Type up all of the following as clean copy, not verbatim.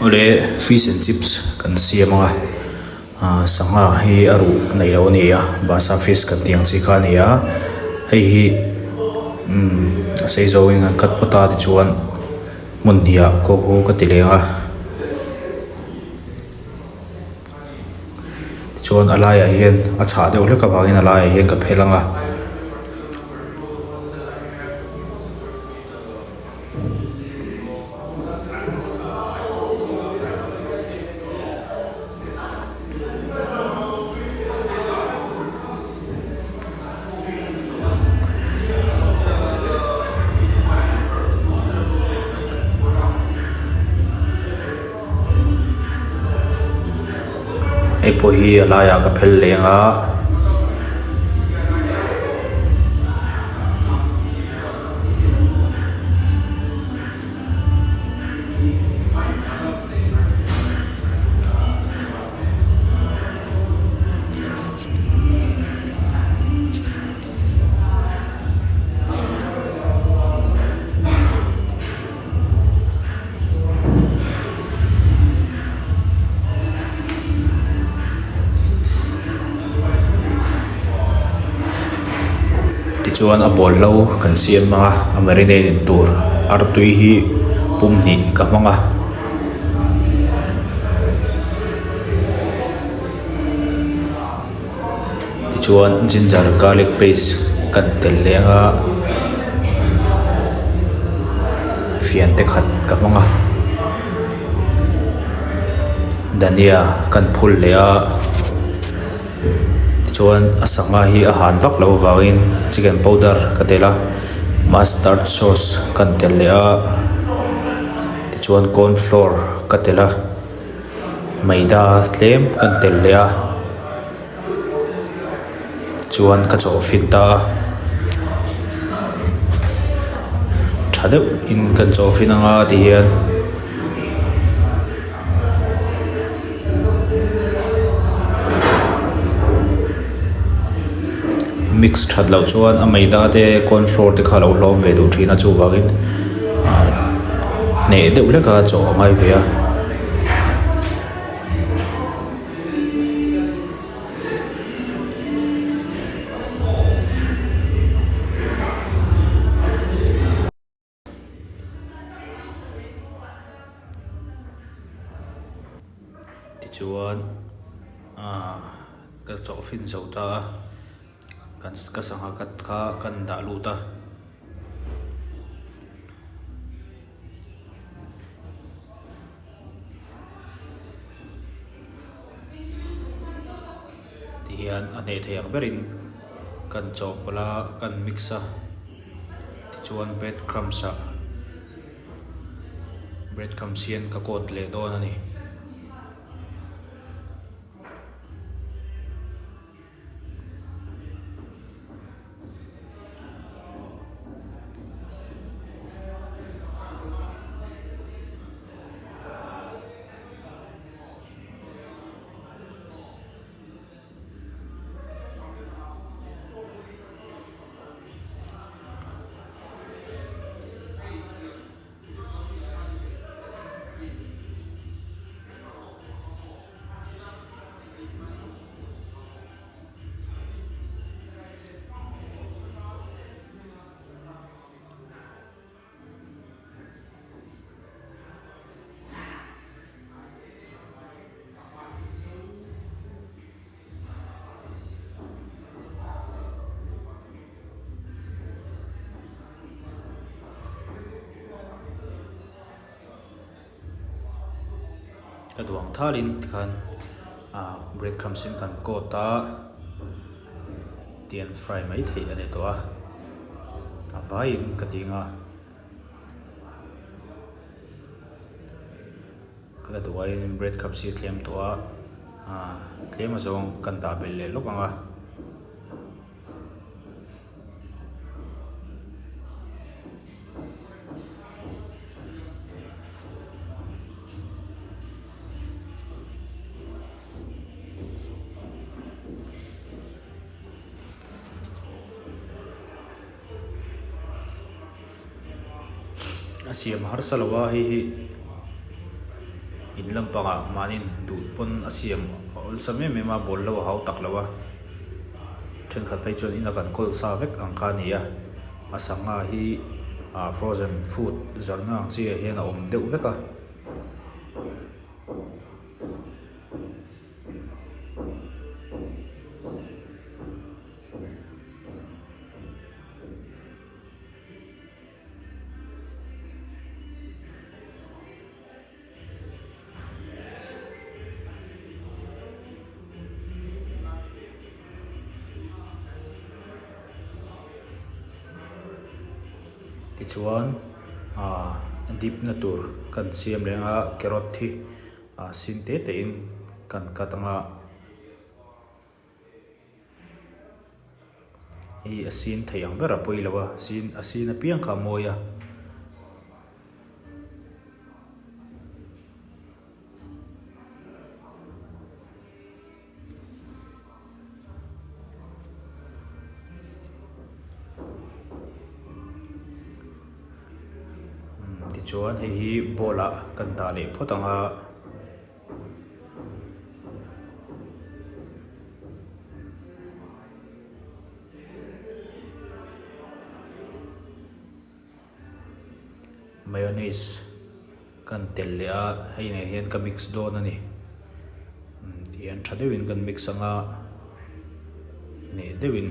Awle fish and chips kan siam ang a ah sangha hi a ruh neih loh a ni a basa fish kan tih ang chi kha a ni a hei hi umm a sei zawngin an cut phawt a tichuan hmun hnih ah kawk hu ka ti leng a tichuan a laiah hian a chhah deuh hlek avangin a laiah hian ka phel ang a. Hei pawh hi a laiah ka phel leng a. Tichuan a bawlhlo kan siam a a marinate in tur artui hi pum hnih ka hmang a. Tichuan ginger garlic paste kan telh leh anga fian te khat ka hmang a dhania kan phul leh a tichuan a sangha hi a han vak loh avangin chicken powder ka telh a mustard sauce kan telh leh a tichuan corn flour ka telh a. Maida tlem kan telh leh a chuan ka chawh fit ta a tha deuh in kan chawh fit anga tihian. Mix that loh chuan a maida te corn flour te kha a lo hlawm ve duh thin a chuvangin hneh deuh hlek a chaw a ngai ve a. Tichuan aaa ka chawh fin zo ta a kan ka sangha cut kha kan dah lut a. Tihian a hneh thei ang berin kan chawhpawlh a kan mix a tichuan bread crumbs ah bread crumbs hian ka coat leh dawn a ni. Ka duh ang thalin tikhan ah bread crumbs in kan coat a tian fry mai theih a ni tawh a a vaiin ka ti ang a ka duh aiin bread crumbs hi a tlem tawh a ah tlem azawng kan dah belh leh lawk ang a. A siam harsa lo a hei hi. In lampangah mahni duh pawn a siam a awlsam em em a bawl lo a hau tak lo a thenkhat phei chuan ina kan kawl sa vek ang kha a ni a a sangha hi ah frozen food zawrhna ang chi ah hian a awm deuh vek a. Tichuan aaa dip na tur kan siam reng a carrot hi ah sin te te in kan cut ang a. Hei a sin thei ang ber a pawi lo a sin a sin apiang kha a mawi a. Tichuan hei hi bowl ah kan dah leh phawt ang a. Mayonnaise kan telh leh a hei nen hian ka mix dawn a ni tihian tha deuhin kan mix anga hneh deuhin.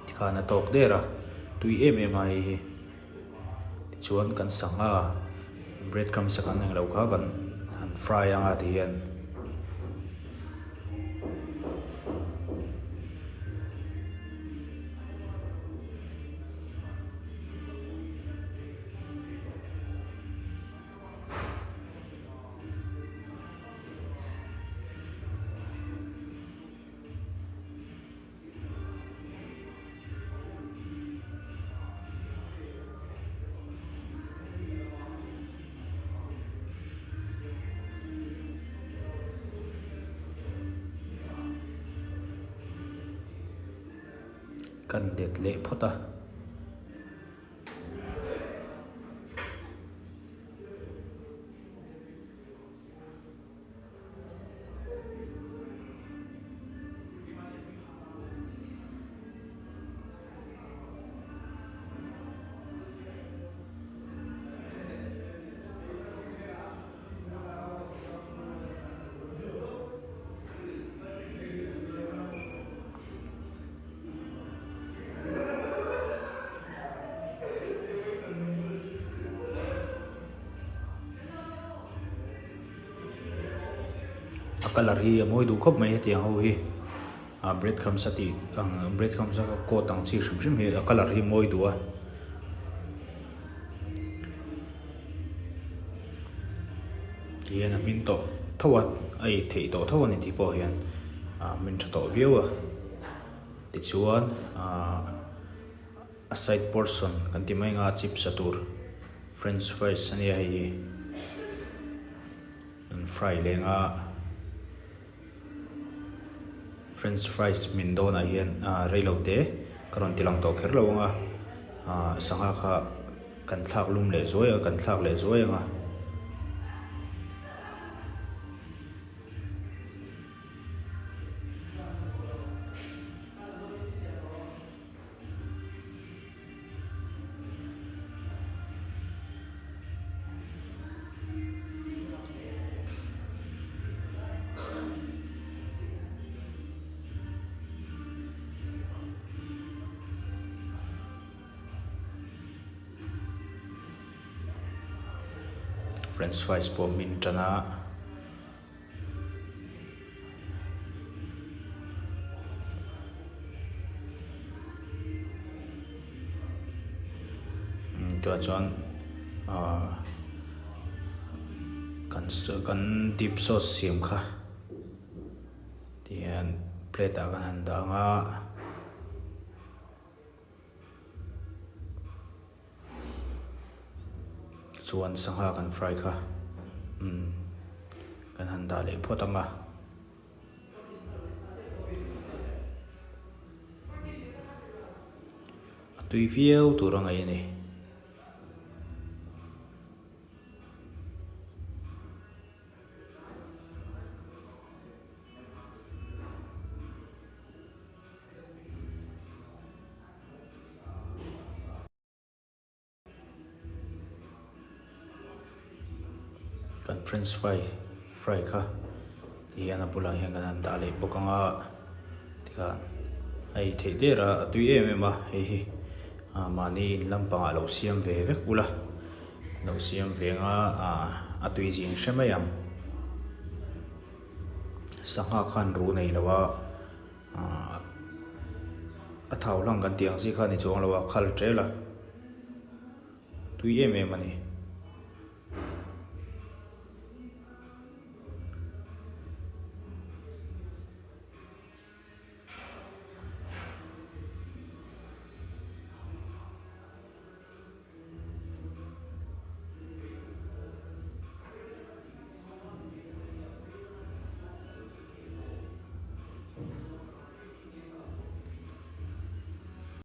Tikhan a tawk der a, tui em em a hei hi. Tichuan kan sangha bread crumbs a kan englo kha kan han fry anga tihian. Kan let leh phawt a. A colour hi a mawi duh khawp mai hetiang ho hi ah bread crumbs a tih ang bread crumbs a coat ang chi hrim hrim hi a colour hi a mawi duh a. Tihian a hmin tawh tho a a ei theih tawh tho a ni tih pawh hian ah hmin tha tawh viau a tichuan ah a side portion kan ti mai anga chips a tur french fries a nia hei hi an fry leng a french fries min dawnah hian ah reilo te ka rawn ti lang tawh kher lo ang a ah sangha kha kan thlak lum leh zuai a kan thlak leh zuai ang a. French fries pawh min tan a. Tunah chuan ahh kan kan dip sauce siam kha tihian plate ah kan han dah ang a. Chuan sangha kan fry kha umm kan han dah leh phawt ang a. tui viau tur a ngaih a ni. Kan french fry fry kha ti hian a bulah hian kan han dah leh bawk ang a tikhan a ei theih der a a tui em em a hei hi ah mahni in lampangah lo siam ve vek ula lo siam ve ang a ah a tui zing hre mai ang sangha khan ruh nei lo a ah a thau hlang kan tih ang chi kha a ni chuang lo a khal tel a. Tui em em a ni.